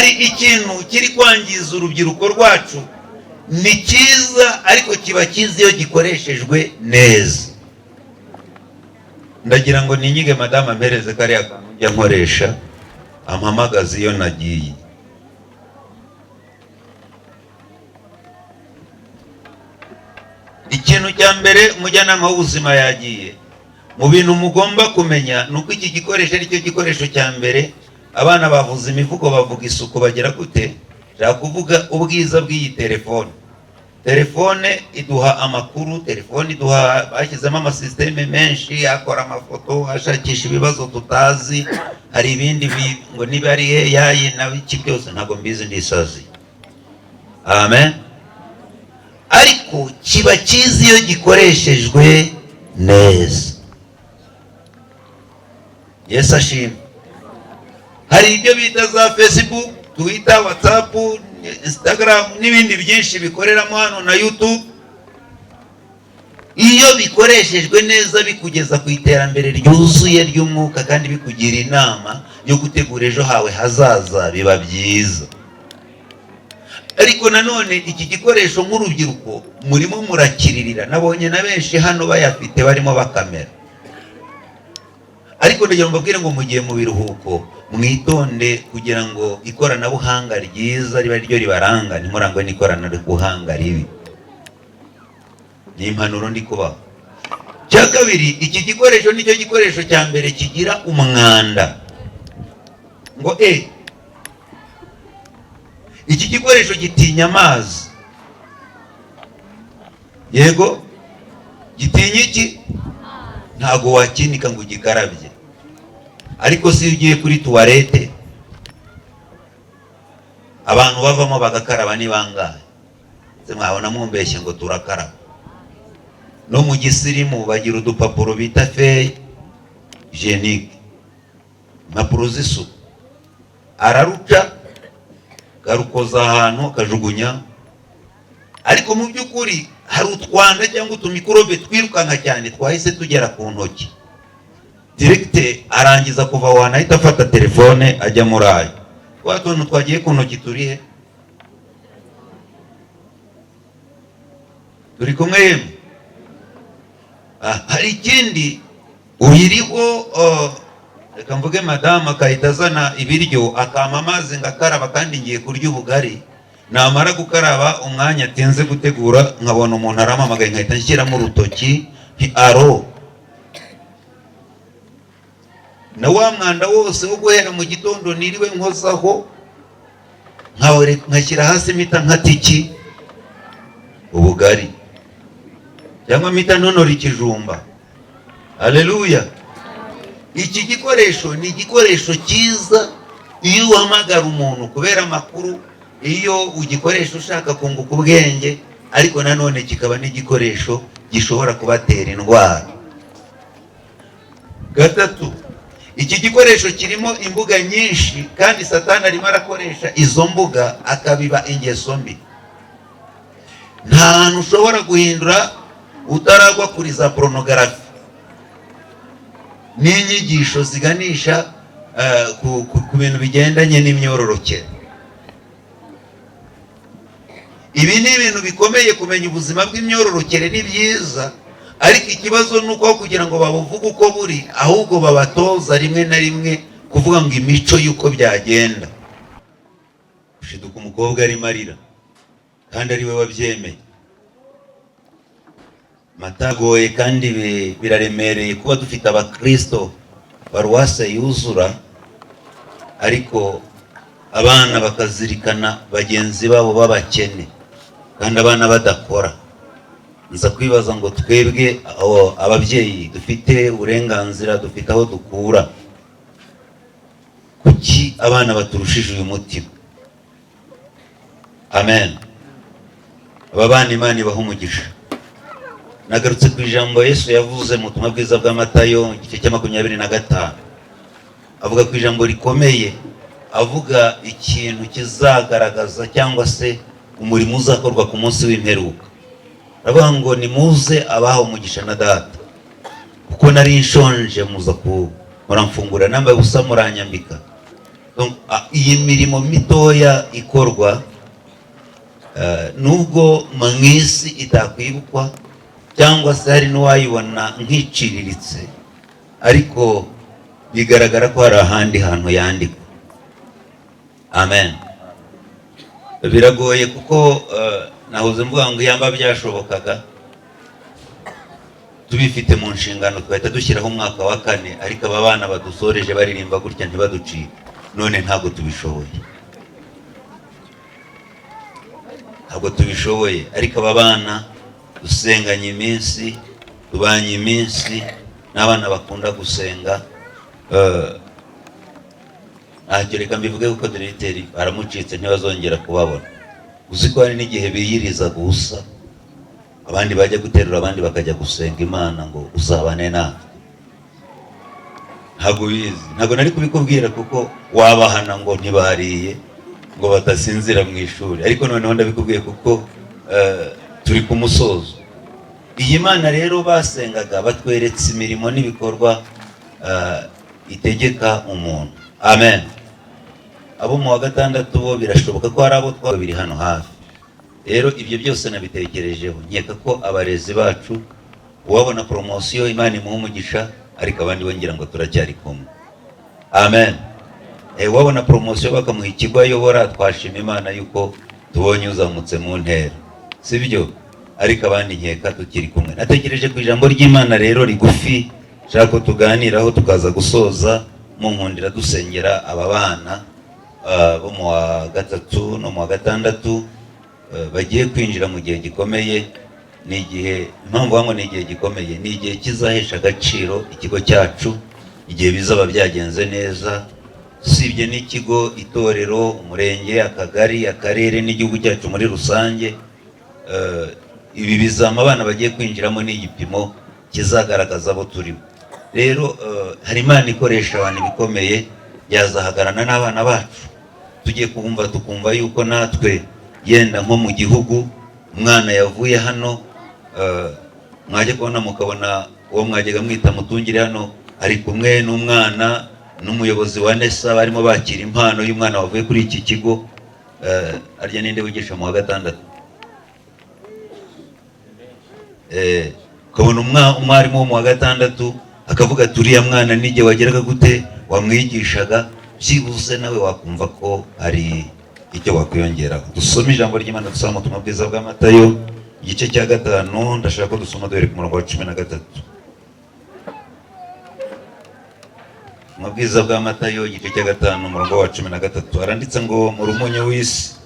Hari ikintu kiri kwangiza urubyiruko rwacu. Ni cyiza, ariko kiba cyiza iyo gikoreshejwe neza. Ndagira ngo ninyige madamu ampereze kariya kantu njya nkoresha, ampamagaze iyo nagiye. Ikintu cya mbere, umujyanama w'ubuzima yagiye. Mu bintu mugomba kumenya ni uko iki gikoresho ari cyo gikoresho cya mbere. Abana bavuze imivugo, bavuga isuku, bagira gute. Nshaka kuvuga ubwiza bw'iyi telefone. Telefone iduha amakuru, telefone iduha, bashyizemo amasisiteme menshi akora amafoto, ashakisha ibibazo tutazi. Hari ibindi ngo niba ari AI na biki byose, ntabwo mbizi, ndisazi. Amen. Ariko kiba cyiza iyo gikoreshejwe neza. Yesu ashimwe. Hari ibyo bita za Facebook, Twitter, WhatsApp, Instagram n'ibindi byinshi bikoreramo hano na YouTube. Iyo bikoreshejwe neza bikugeza ku iterambere ryuzuye ry'umwuka, kandi bikugira inama yo gutegura ejo hawe hazaza, biba byiza. Ariko nanone iki gikoresho nk'urubyiruko murimo murakiririra. Nabonye na benshi hano bayafite barimo bakamera. Ariko ndagira ngo mbabwire ngo mugiye mu biruhuko, mwitonde kugira ngo ikoranabuhanga ryiza riba ryo ribaranga, ntimurangwe n'ikoranabuhanga ribi. Ni impanuro ndi kubaha. Cya kabiri, iki gikoresho nicyo gikoresho cya mbere kigira umwanda. Ngo iki gikoresho gitinya amazi. Yego, gitinya iki? Ntago wakinika ngo ugikarabye. Ariko si iyo ugiye kuri toilette, abantu bavamo bagakaraba ni bangahe se? Mwabona mumbeshye ngo turakaraba. No mu gisirimu bagira udupapuro bita feuille hygiénique, impapuro z'isuku. Araruca, akarukoza ahantu, akajugunya. Ariko mu by'ukuri hari utwanda cyangwa utumikorobe twirukanka cyane twahise tugera ku ntoki direct. Arangiza kuva aho hantu, ahita afata telefone, ajya muri ayo. Twa tuntu twagiye ku ntoki turi he? Turi kumwe yemwe? Hari ikindi uyiriho. Reka mvuge, madamu akahita azana ibiryo, akampa amazi ngakaraba, kandi ngiye kurya ubugari. Namara gukaraba, umwanya atinze gutegura, nkabona umuntu arampamagaye, nkahita nshyiramo urutoki nti "Allo", na wa mwanda wose wo guhera mu gitondo niriwe nkozaho nkashyira hasi, mpita nkata iki? Ubugari, cyangwa mpita ntonora ikijumba. Haleluya! Iki gikoresho ni igikoresho cyiza iyo uhamagara umuntu kubera amakuru, iyo ugikoresha ushaka kunguka ubwenge. Ariko nanone kikaba n'igikoresho gishobora kubatera indwara. Gatatu, iki gikoresho kirimo imbuga nyinshi, kandi Satani arimo arakoresha izo mbuga akabiba ingeso mbi. Nta hantu ushobora guhindura utaragwa kuri za pornography n'inyigisho ziganisha ku bintu bigendanye n'imyororokere. Ibi ni ibintu bikomeye. Kumenya ubuzima bw'imyororokere ni byiza, ariko ikibazo ni uko kugira ngo babuvuge uko buri, ahubwo babatoza rimwe na rimwe kuvuga ngo imico y'uko byagenda. Ushiduka umukobwa arimo arira kandi ari we wabyemeye. Matagoye kandi biraremereye kuba dufite abakristo paruwase yuzura, ariko abana bakazirikana bagenzi babo b'abakene, kandi abana badakora. Nza kwibaza ngo twebwe abo ababyeyi dufite uburenganzira, dufite aho dukura, kuki abana baturushije uyu mutima? Amen. Aba bana Imana ibaha umugisha. Nagarutse ku ijambo Yesu yavuze mu butumwa bwiza bwa Matayo, igice cya 25. Avuga ku ijambo rikomeye, avuga ikintu kizagaragaza cyangwa se umurimo uzakorwa ku munsi w'imperuka. Aravuga ngo nimuze abahawe umugisha na Data, kuko nari nshonje muza ku muramfungura, nambaye ubusa muranyambika. Donc, iyi mirimo mitoya ikorwa, nubwo mu isi itakwibukwa cyangwa se hari n'uwayibona nk'iciriritse, ariko bigaragara ko hari ahandi hantu yandikwa. Amen. Biragoye kuko nahoze mvuga ngo iyamba byashobokaga tubifite mu nshingano tugahita dushyiraho umwaka wa kane, ariko aba bana badusoreje baririmba gutya ntibaducike. None ntabwo tubishoboye, ntabwo tubishoboye. Ariko aba bana dusenganye iminsi, tubanye iminsi, n'abana bakunda gusenga. Ntacyo, reka mbivuge kuko diregiteri baramucitse, ntibazongera kubabona. Uzi ko hari n'igihe biyiriza gusa, abandi bajya guterura, abandi bakajya gusenga Imana ngo uzabane natwe. Ntabwo ubizi, ntabwo nari kubikubwira kuko wabahana ngo ntibariye, ngo badasinzira mu ishuri, ariko noneho ndabikubwiye kuko turi ku musozo. Iyi Mana rero basengaga batweretse imirimo n'ibikorwa itegeka umuntu. Amen. Abo mu wa gatandatu bo birashoboka ko hari abo twaba biri hano hafi. Rero ibyo byose nabitekerejeho, nkeka ko abarezi bacu uwabona poromosiyo Imana imuha umugisha, ariko abandi bo ngira ngo turacyari kumwe. Amen. Uwabona poromosiyo bakamuha ikigo ayobora, twashima Imana yuko tubonye uzamutse mu ntera, sibyo? Ariko abandi nkeka tukiri kumwe. Natekereje ku ijambo ry'Imana rero rigufi nshaka ko tuganiraho, tukaza gusoza mu nkundira dusengera aba bana bo mu wa gatatu no mu wa gatandatu, bagiye kwinjira mu gihe gikomeye. Ni igihe, impamvu ngo ni igihe gikomeye, ni igihe kizahesha agaciro ikigo cyacu, igihe bizaba byagenze neza, usibye n'ikigo, itorero, umurenge, akagari, akarere n'igihugu cyacu muri rusange. Ibi bizama abana bagiye kwinjiramo ni igipimo kizagaragaza abo turibo. Rero hari Imana ikoresha abantu ibikomeye, yazahagarana n'abana bacu. Tugiye kumva tukumva yuko natwe yenda nko mu gihugu umwana yavuye hano, mwajya kubona mukabona uwo mwajyaga mwita mutungire hano ari kumwe n'umwana n'umuyobozi wa NESA, barimo bakira impano y'umwana wavuye kuri iki kigo. Arya ninde wigisha mu wa gatandatu? Ukabona umwarimu wo mu wa gatandatu akavuga ati uriya mwana n'igihe wageraga gute wamwigishaga, byibuze nawe wakumva ko hari icyo wakwiyongeraho. Dusome ijambo ry'Imana, dusoma ubutumwa bwiza bwa Matayo igice cya 5. Ndashaka ko dusoma duhere ku murongo wa 13. Ubutumwa bwiza bwa Matayo igice cya 5, umurongo wa 13, haranditse ngo: muri umunyu w'isi,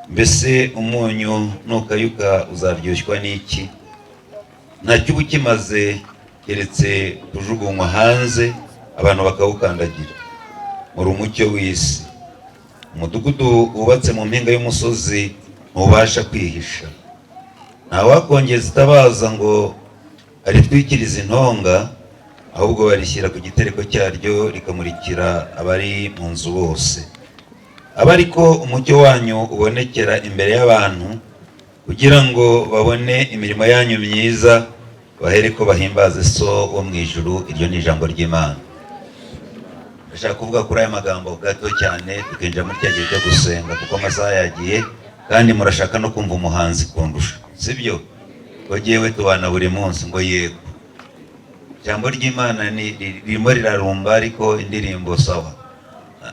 mbese umunyu nukayuka uzaryoshwa n'iki? Ntacyo uba ukimaze keretse kujugunywa hanze abantu bakawukandagira. Muri umucyo w'isi. Umudugudu wubatse mu mpinga y'umusozi ntubasha kwihisha. Ntawakongeza itabaza ngo aritwikirize intonga, ahubwo barishyira ku gitereko cyaryo rikamurikira abari mu nzu bose. Abe ariko umucyo wanyu ubonekera imbere y'abantu, kugira ngo babone imirimo yanyu myiza, bahereko bahimbaze So wo mu ijuru. Iryo ni ijambo ry'Imana. Ndashaka kuvuga kuri aya magambo gato cyane, tukinjira muri cya gihe cyo gusenga kuko amasaha yagiye, kandi murashaka no kumva umuhanzi kundusha, sibyo? Ko jyewe tubana buri munsi ngo yego. Ijambo ry'Imana ririmo rirarumba, ariko indirimbo sawa.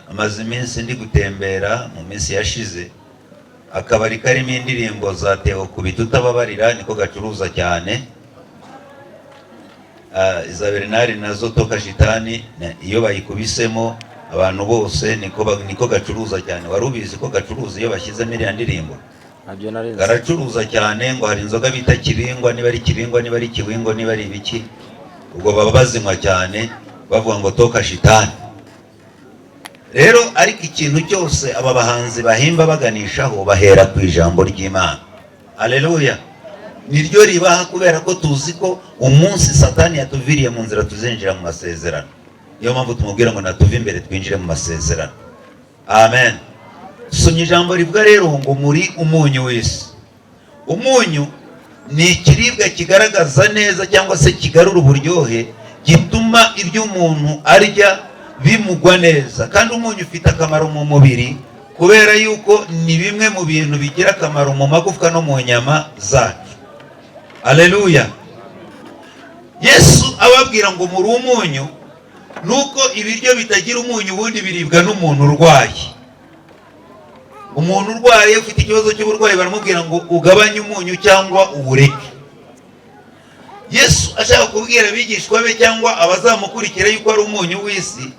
Amaze iminsi ndi gutembera mu minsi yashize, akabari karimo indirimbo za Theo Kubita utababarira niko gacuruza cyane. Iza Bernard nazo toka shitani, iyo bayikubisemo abantu bose niko gacuruza cyane. Wari ubizi ko gacuruza iyo bashyizemo iriya ndirimbo? Ntabyo nari nzi. Garacuruza cyane. Ngo hari inzoga bita kibingwa, niba ari kibingwa, niba ari kibingo, niba ari ibiki, ubwo baba bazinywa cyane bavuga ngo toka shitani. Rero ariko ikintu cyose aba bahanzi bahimba baganishaho, bahera ku ijambo ry'Imana. Haleluya. Niryo ribaha, kubera ko tuzi ko umunsi Satani yatuviriye mu nzira tuzinjira mu masezerano. Niyo mpamvu tumubwira ngo natuve imbere twinjire mu masezerano. Amen. Dusomye ijambo rivuga rero ngo muri umunyu w'isi. Umunyu ni ikiribwa kigaragaza neza cyangwa se kigarura uburyohe, gituma ibyo umuntu arya bimugwa neza. Kandi umunyu ufite akamaro mu mubiri, kubera yuko ni bimwe mu bintu bigira akamaro mu magufwa no mu nyama zacu. Aleluya. Yesu ababwira ngo muri umunyu, nuko ibiryo bitagira umunyu ubundi biribwa n'umuntu urwaye. Umuntu urwaye ufite ikibazo cy'uburwayi baramubwira ngo ugabanye umunyu cyangwa uwureke. Yesu ashaka kubwira abigishwa be cyangwa abazamukurikira yuko ari umunyu w'isi,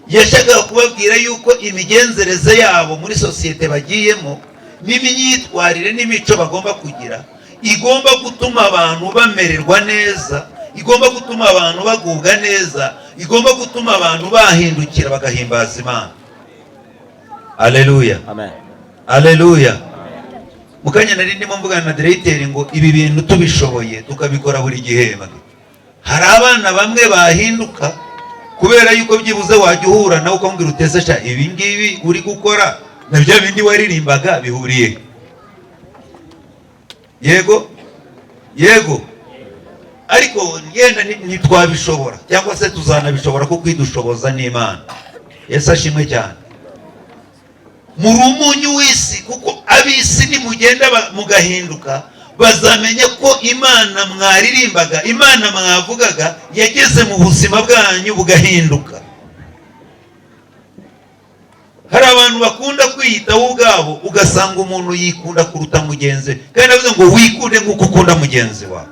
yashakaga kubabwira yuko imigenzereze yabo muri sosiyete bagiyemo n'imyitwarire n'imico bagomba kugira igomba gutuma abantu bamererwa neza, igomba gutuma abantu bagubwa neza, igomba gutuma abantu bahindukira bagahimbaza Imana. Aleluya. Amen. Aleluya. Mu kanya nari ndimo mvugana na diregiteri ngo ibi bintu tubishoboye tukabikora buri gihembwe, hari abana bamwe bahinduka, kubera yuko byibuze wajya uhura nawe ukamubwira utese sha, ibi ngibi uri gukora na bya bindi waririmbaga bihuriye. Yego yego, ariko yenda ntitwabishobora cyangwa se tuzanabishobora kuko idushoboza n'Imana. Yesu ashimwe cyane. Muri umunyu w'isi, kuko ab'isi nimugenda mugahinduka bazamenya ko Imana mwaririmbaga, Imana mwavugaga yageze mu buzima bwanyu bugahinduka. Hari abantu bakunda kwiyitaho ubwabo, ugasanga umuntu yikunda kuruta mugenzi we, kandi navuze ngo wikunde nk'uko ukunda mugenzi wawe.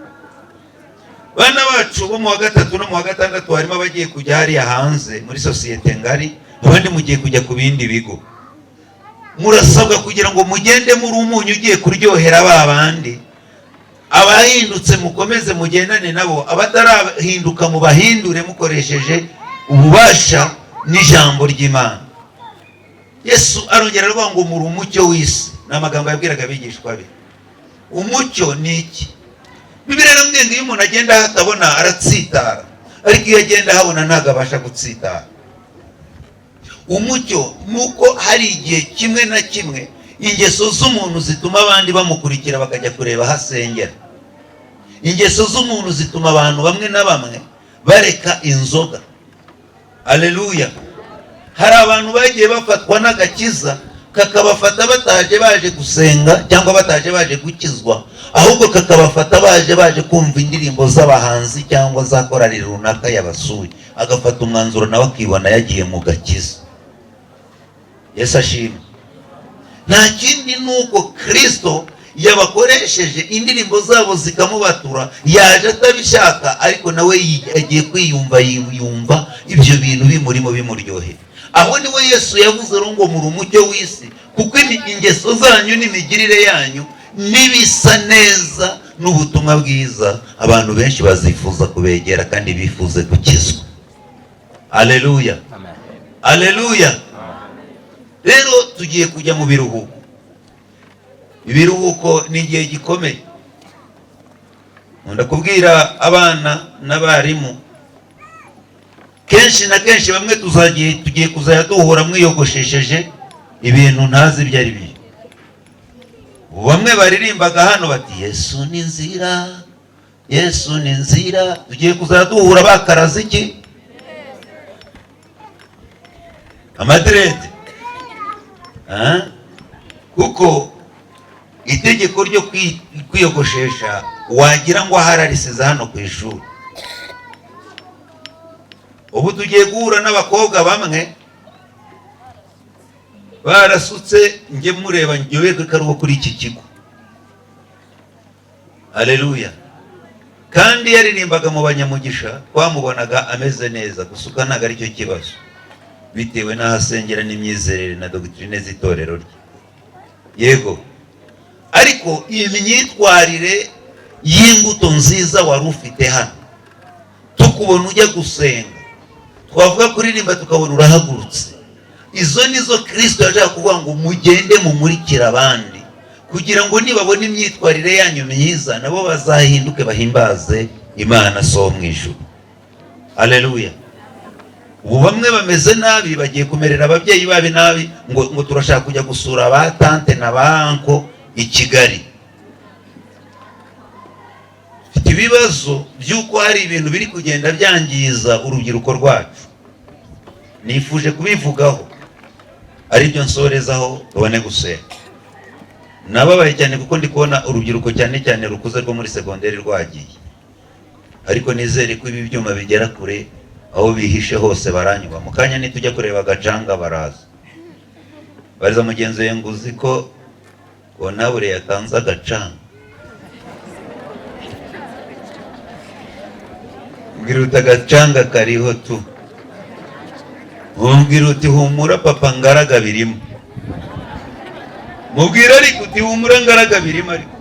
Bana bacu bo mu wa gatatu no mu wa gatandatu harimo abagiye kujya hariya hanze muri sosiyete ngari, abandi mugiye kujya ku bindi bigo. Murasabwa kugira ngo mugende muri umunyu ugiye kuryohera ba bandi. Abahindutse mukomeze mugendane nabo, abatarahinduka mubahindure mukoresheje ububasha n'ijambo ry'Imana. Yesu arongera aravuga ngo muri umucyo w'isi. Ni amagambo yabwiraga abigishwa be. Umucyo ni iki? Bibiliya iramubwiye ngo iyo umuntu agenda ahatabona aratsitara, ariko iyo agenda ahabona ntabwo abasha gutsitara. Umucyo ni uko hari igihe kimwe na kimwe ingeso z'umuntu zituma abandi bamukurikira bakajya kureba aho asengera. Ingeso z'umuntu zituma abantu bamwe na bamwe bareka inzoga. Aleluya. Hari abantu bagiye bafatwa n'agakiza, kakabafata bataje baje gusenga cyangwa bataje baje gukizwa, ahubwo kakabafata baje kumva indirimbo z'abahanzi cyangwa za korali runaka yabasuye, agafata umwanzuro nawe akibona yagiye mu gakiza. Yesu ashimwe. Nta kindi ni uko Kristo yabakoresheje indirimbo zabo zikamubatura. Yaje atabishaka, ariko nawe agiye kwiyumva, yiyumva ibyo bintu bimurimo bimuryoheye. Aho niwe Yesu yavuze rero ngo muri umucyo w'isi, kuko ingeso zanyu n'imigirire yanyu n'ibisa neza n'ubutumwa bwiza, abantu benshi bazifuza kubegera kandi bifuze gukizwa. Aleluya. Amen. Aleluya. Rero tugiye kujya mu biruhuko. Ibiruhuko ni igihe gikomeye. Nkunda kubwira abana n'abarimu kenshi na kenshi, bamwe tugiye kuzajya duhura mwiyogoshesheje ibintu ntazi ibyo ari byo. Bamwe baririmbaga hano bati Yesu ni nzira, Yesu ni nzira, tugiye kuzajya duhura bakaraze iki? Amadirede. Kuko itegeko ryo kwiyogoshesha wagira ngo ahararisize hano ku ishuri. Ubu tugiye guhura n'abakobwa bamwe barasutse, njye mureba nyoberwe ko ari uwo kuri iki kigo. Haleluya. Kandi yaririmbaga mu banyamugisha, twamubonaga ameze neza. Gusuka ntabwo aricyo kibazo, bitewe n'aho asengera n'imyizerere na dogitrine z'itorero rye. Yego, ariko iyi myitwarire y'imbuto nziza wari ufite hano, tukubona ujya gusenga, twavuga kuririmba tukabona urahagurutse, izo nizo Kristo yashaka kuvuga ngo mugende mumurikire abandi, kugira ngo nibabona imyitwarire yanyu myiza nabo bazahinduke bahimbaze Imana so mu ijuru. Haleluya. Ubu bamwe bameze nabi, bagiye kumerera ababyeyi babi nabi, ngo turashaka kujya gusura ba tante na ba anko i Kigali. Mfite ibibazo by'uko hari ibintu biri kugenda byangiza urubyiruko rwacu. Nifuje kubivugaho, aribyo nsorezaho tubone gusenga. Nababaye cyane kuko ndi kubona urubyiruko, cyane cyane rukuze rwo muri segonderi, rwagiye, ariko nizere ko ibi byuma bigera kure, aho bihishe hose baranywa. Mu kanya nitujya kureba agacanga baraza. Bariza mugenzi we ngo: "Uzi ko kontabure yatanze agacanga?" Mbwira uti: "Agacanga kariho tu." Mubwira uti: "Humura papa, ngaraga birimo." Mubwira ariko uti: "Humura, ngaraga birimo." Ariko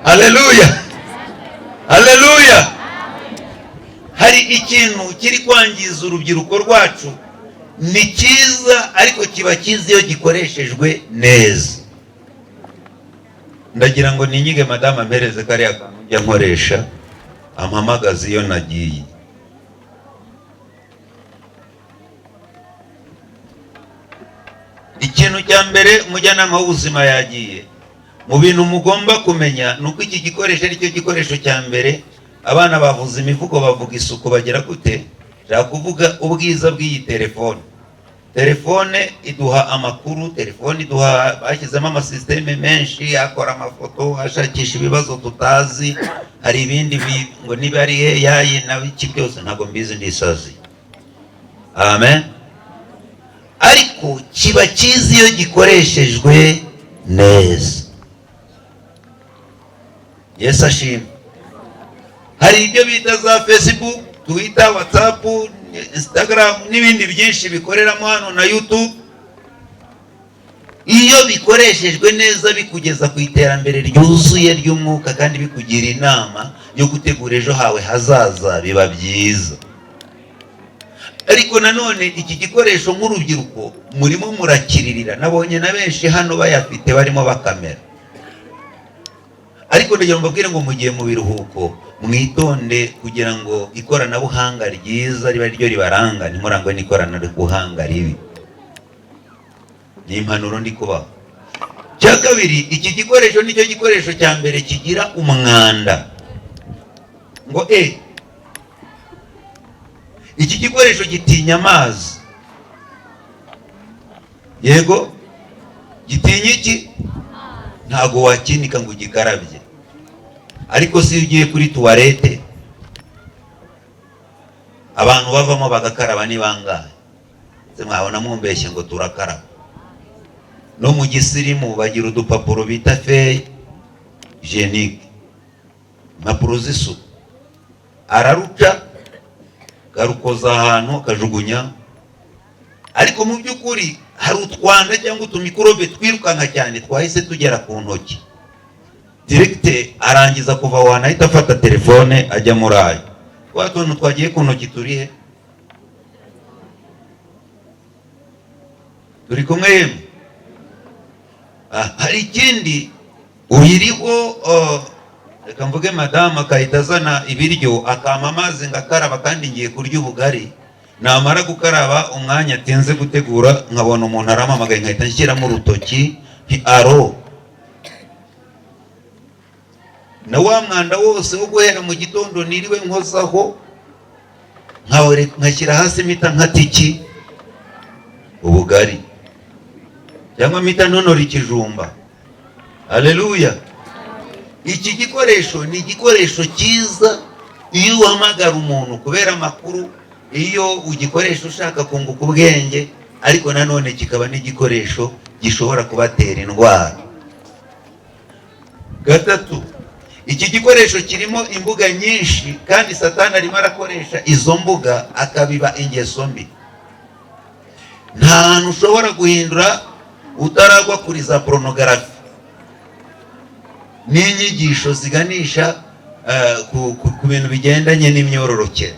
haleluya, haleluya! Hari ikintu kiri kwangiza urubyiruko rwacu. Ni cyiza, ariko kiba cyiza iyo gikoreshejwe neza. Ndagira ngo ninyige madamu ampereze kariya kantu njya nkoresha, ampamagaze iyo nagiye. Ikintu cya mbere, umujyanama w'ubuzima yagiye. Mu bintu mugomba kumenya ni uko iki gikoresho ari cyo gikoresho cya mbere. Abana bavuze imivugo, bavuga isuku, bagera gute. Nshaka kuvuga ubwiza bw'iyi telefone. Telefone iduha amakuru, telefone iduha, bashyizemo amasisiteme menshi akora amafoto, ashakisha ibibazo tutazi. Hari ibindi ngo niba ari AI na biki byose, ntabwo mbizi, ndisazi. Amen. Ariko kiba cyiza iyo gikoreshejwe neza. Yesu ashimwe. Hari ibyo bita za Facebook, Twitter, WhatsApp, Instagram n'ibindi byinshi bikoreramo hano na YouTube. Iyo bikoreshejwe neza bikugeza ku iterambere ryuzuye ry'umwuka, kandi bikugira inama yo gutegura ejo hawe hazaza, biba byiza. Ariko nanone iki gikoresho, nk'urubyiruko murimo murakiririra. Nabonye na benshi hano bayafite, barimo bakamera. Ariko ndagira ngo mbabwire ngo mugiye mu biruhuko, mwitonde kugira ngo ikoranabuhanga ryiza riba ryo ribaranga, ntimurangwe n'ikoranabuhanga ribi. Ni impanuro ndi kubaho. Cya kabiri, iki gikoresho nicyo gikoresho cya mbere kigira umwanda. Ngo iki gikoresho gitinya amazi. Yego, gitinya iki? Ntabwo wakinika ngo ugikarabye. Ariko si iyo ugiye kuri toilette, abantu bavamo bagakaraba ni bangahe se? Mwabona mumbeshye ngo turakaraba. No mu gisirimu bagira udupapuro bita feuille hygiénique, impapuro z'isuku. Araruca, akarukoza ahantu, akajugunya. Ariko mu by'ukuri hari utwanda cyangwa utumikorobe twirukanka cyane twahise tugera ku ntoki direct. Arangiza kuva aho hantu, ahita afata telefone, ajya muri ayo. Twa tuntu twagiye ku ntoki turi he? Turi kumwe yemwe? Hari ikindi uyiriho. Reka mvuge madamu akahita azana ibiryo, akampa amazi ngakaraba, kandi ngiye kurya ubugari. Namara gukaraba, umwanya atinze gutegura, nkabona umuntu arampamagaye, nkahita nshyiramo urutoki nti: "Aro." Na wa mwanda wose wo guhera mu gitondo niriwe nkozaho, nkashyira hasi, mpita nkata iki? Ubugari, cyangwa mpita ntonora ikijumba. Haleluya! Iki gikoresho ni igikoresho cyiza iyo uhamagara umuntu kubera amakuru, iyo ugikoresha ushaka kunguka ubwenge, ariko nanone kikaba n'igikoresho gishobora kubatera indwara. Gatatu, iki gikoresho kirimo imbuga nyinshi, kandi Satani arimo arakoresha izo mbuga akabiba ingeso mbi. Nta hantu ushobora guhindura utaragwa kuri za pornography n'inyigisho ziganisha ku bintu bigendanye n'imyororokere.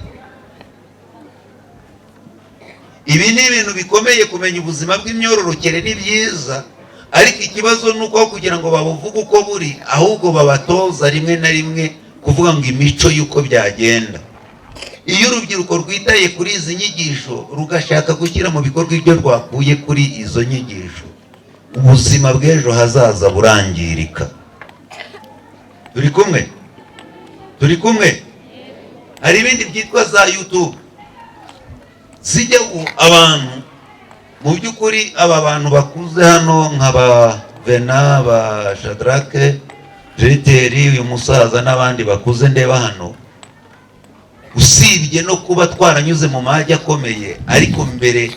Ibi ni ibintu bikomeye. Kumenya ubuzima bw'imyororokere ni byiza, ariko ikibazo ni uko kugira ngo babuvuge uko buri, ahubwo babatoza rimwe na rimwe kuvuga ngo imico y'uko byagenda. Iyo urubyiruko rwitaye kuri izi nyigisho, rugashaka gushyira mu bikorwa ibyo rwakuye kuri izo nyigisho, ubuzima bw'ejo hazaza burangirika. Turi kumwe? Turi kumwe? Hari ibindi byitwa za YouTube. Zijyaho abantu mu by'ukuri, aba bantu bakuze hano nka ba Vena, ba Shadrake, Jeriteri, uyu musaza n'abandi bakuze ndeba hano, usibye no kuba twaranyuze mu mage akomeye, ariko mbere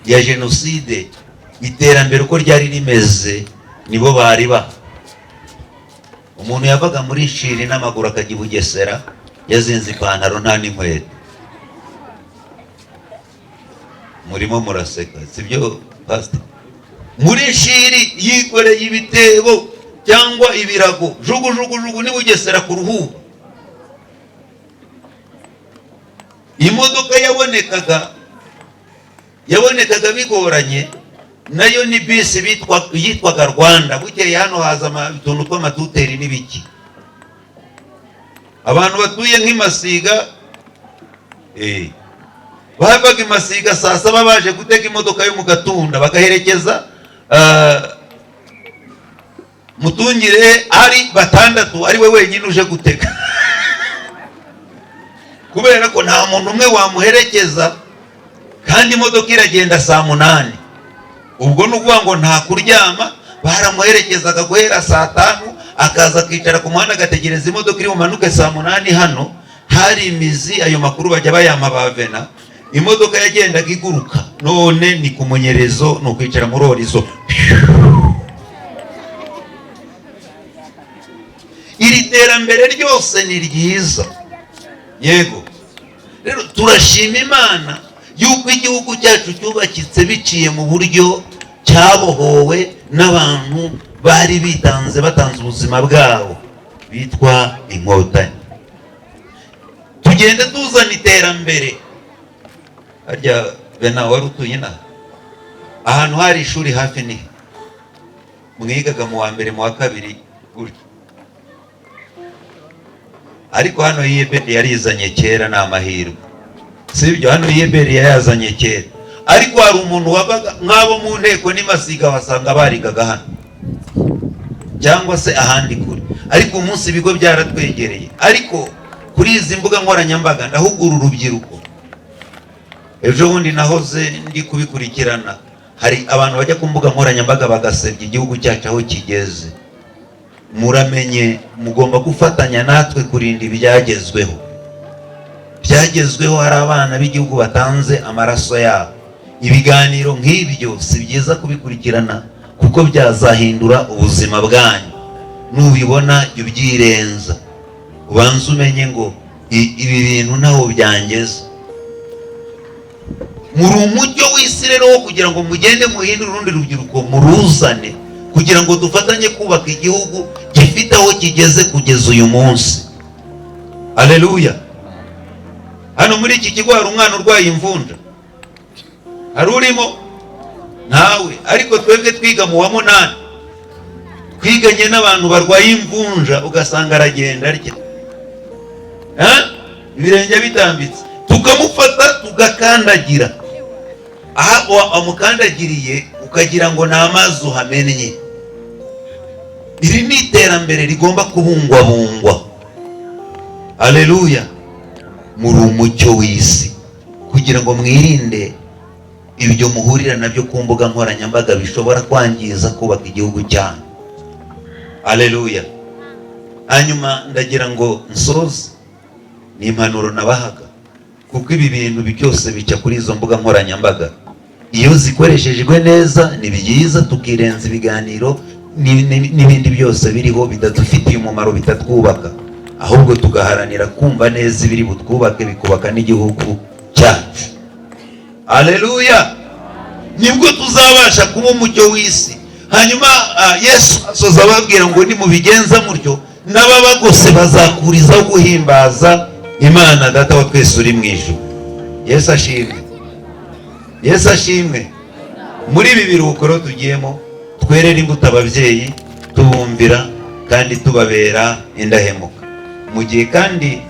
ya jenoside iterambere uko ryari rimeze nibo bari ba. Umuntu yavaga muri Nshiri n'amaguru akajya i Bugesera yazinze ipantaro nta n'inkweto. Murimo muraseka, sibyo pastor? Muri Nshiri yikoreye ibitebo cyangwa ibirago, jugu jugu jugu ni Bugesera ku Ruhuha. Imodoka yabonekaga bigoranye, nayo ni bisi yitwaga Rwanda. Bukeye hano haza utuntu tw'amatuteri n'ibiki. Abantu batuye nk'Imasiga, bavaga Imasiga saa saba baje gutega imodoka yo mu Gatunda, bagaherekeza Mutungire ari batandatu, ari we wenyine uje gutega, kubera ko nta muntu umwe wamuherekeza, kandi imodoka iragenda saa 8. Ubwo ni ukuvuga ngo nta kuryama, baramuherekezaga guhera saa 5, akaza akicara ku muhanda agategereza imodoka iri bumanuke saa 8. Hano hari imizi, ayo makuru bajya bayampa ba Vena. Imodoka yagendaga iguruka, none ni ku munyerezo, ni ukwicara muri orizo. Iri terambere ryose ni ryiza, yego. Rero turashima Imana yuko igihugu cyacu cyubakitse biciye mu buryo cyabohowe n'abantu bari bitanze, batanze ubuzima bwabo, bitwa Inkotanyi. Tugenda tuzana iterambere. Harya Bena wari utuye inaha, ahantu hari ishuri hafi ni mwigaga mu wa mbere, mu wa kabiri gutyo, ariko hano Yeberi yarizanye kera, ni amahirwe, sibyo? Hano Yeberi yayazanye kera, ariko hari umuntu wabaga nk'abo mu nteko n'Imasiga wasanga barigaga hano cyangwa se ahandi kure, ariko umunsi ibigo byaratwegereye. Ariko kuri izi mbuga nkoranyambaga ndahugura urubyiruko. Ejo bundi nahoze ndi kubikurikirana, hari abantu bajya ku mbuga nkoranyambaga bagasebya igihugu cyacu aho kigeze. Muramenye, mugomba gufatanya natwe kurinda ibyagezweho. Byagezweho hari abana b'igihugu batanze amaraso yabo. Ibiganiro nk'ibyo si byiza kubikurikirana kuko byazahindura ubuzima bwanyu. Nubibona jya ubyirenza, ubanze umenye ngo ibi bintu ntaho byangeza. Muri umucyo w'isi rero wo kugira ngo mugende muhindure urundi rubyiruko, muruzane kugira ngo dufatanye kubaka igihugu gifite aho kigeze kugeza uyu munsi. Haleluya. Hano muri iki kigo hari umwana urwaye imvunja, hari urimo? Ntawe. Ariko twebwe twiga mu wa 8, twiganye n'abantu barwaye imvunja, ugasanga aragenda arya ibirenge bitambitse, tukamufata tugakandagira. Aha amukandagiriye ukagira ngo ni amazi uhamennye. Iri ni iterambere rigomba kubungwabungwa. Haleluya. Muri umucyo w'isi kugira ngo mwirinde ibyo muhurira nabyo ku mbuga nkoranyambaga bishobora kwangiza kubaka igihugu cyanyu. Haleluya. Hanyuma ndagira ngo nsoze ni impanuro nabahaga, kuko ibi bintu byose bica kuri izo mbuga nkoranyambaga. Iyo zikoreshejwe neza ni byiza, tukirenza ibiganiro n'ibindi byose biriho bidadufitiye umumaro, bitatwubaka, ahubwo tugaharanira kumva neza ibiri butwubake, bikubaka n'igihugu cyacu. Haleluya. Nibwo tuzabasha kuba umucyo w'isi. Hanyuma Yesu asoza ababwira ngo nimubigenza mutyo n'ababagose bazakurizaho guhimbaza Imana Data wa twese uri mu ijuru. Yesu ashimwe. Yesu ashimwe. Muri ibi biruhuko rero tugiyemo, twerere imbuto ababyeyi, tubumvira kandi tubabera indahemuka. Mu gihe kandi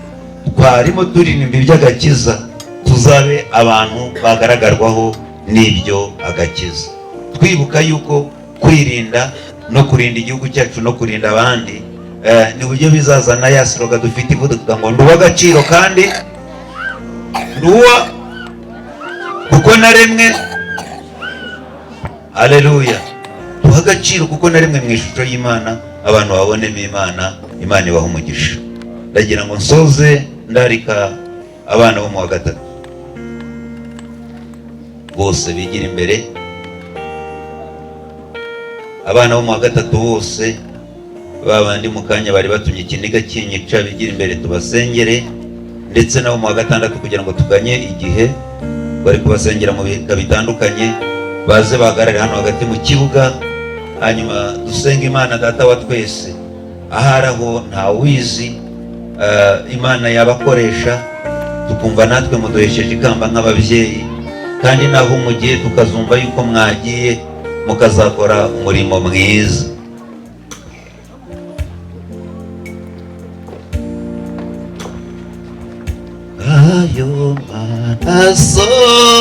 twarimo turirimba iby'agakiza, tuzabe abantu bagaragarwaho n'ibyo agakiza, twibuka yuko kwirinda no kurinda igihugu cyacu no kurinda abandi ni buryo bizazana ya slogan dufite ivuga ngo nduwa agaciro kandi nduwa. Naremwe. Haleluya! Duha agaciro kuko naremwe mu ishusho y'Imana, abantu babonemo Imana. Imana ibaha umugisha. Ndagira ngo nsoze ndarika abana bo mu wa gatatu bose bigira imbere. Abana bo mu wa gatatu bose, ba bandi mu kanya bari batumye ikiniga kinyica, bigira imbere tubasengere, ndetse nabo mu wa gatandatu, kugira ngo tuganye igihe bari kubasengera mu bihe bitandukanye. Baze bahagarare hano hagati mu kibuga, hanyuma dusenge Imana Data wa twese. Ahari aho ntawizi, Imana yabakoresha, tukumva natwe muduhesheje ikamba nk'ababyeyi, kandi naho mugiye tukazumva yuko mwagiye mukazakora umurimo mwiza. Ayo maraso.